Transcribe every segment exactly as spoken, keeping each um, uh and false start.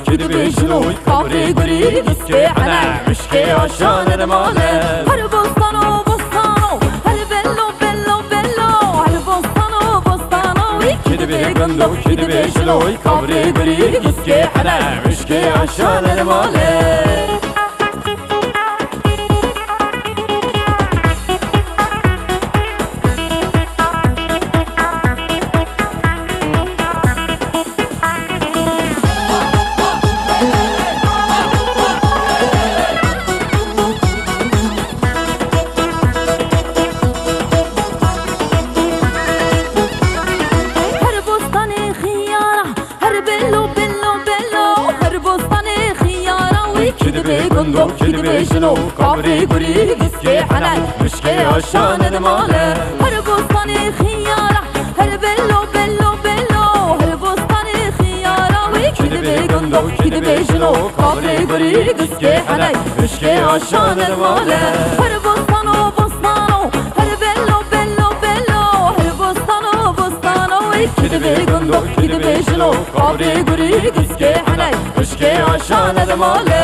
Kî dibêjin o kavrê gurî giskê hene, mişkê aşane li male. Her bostano bostano, her bello bello bello, her bostano bostano. Kî dibê gundo, kî dibêjin o kavrê gurî giskê hene, mişkê aşane li male. Her bostanê xiyara, her bello bello bello, her bostanê xiyara wê. Kî dibê gundo, kî dibê jino, kavrê gurî giskê hene, mişkê aşane li male. Her bostanê xiyara, her bello bello bello, her bostanê xiyara wê. Kî dibê gundo, kî dibê jino, kavrê gurî giskê hene, mişkê aşane li male. Her bostano bostano, her bello bello bello, her bostano bostano wê. Kî dibê gundo, kî dibê jino, kavrê gurî giskê hene, mişkê aşane li male.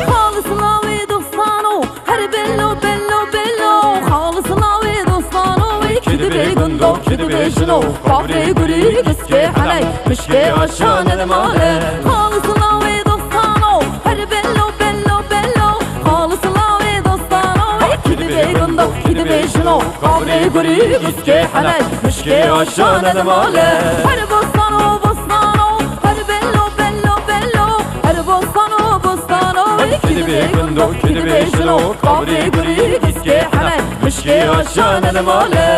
Xalis lawê dostano, her bello bello bello. Xalis lawê dostano wê. Kî dibê gundo, kî dibê jino, kavrê gurî giskê hene, mişkê aşane li male. Xalis lawê dostano, her bello bello bello. Xalis lawê dostano wê. Kî dibê gundo, kî dibê jino, kavrê gurî giskê hene, mişkê aşane li male. Her bostano bostano, her bello bello bello, her bostano bostano wê. Kî dibê gundo, kî dibê jino, kavrê gurî giskê hene, mişkê aşane li male.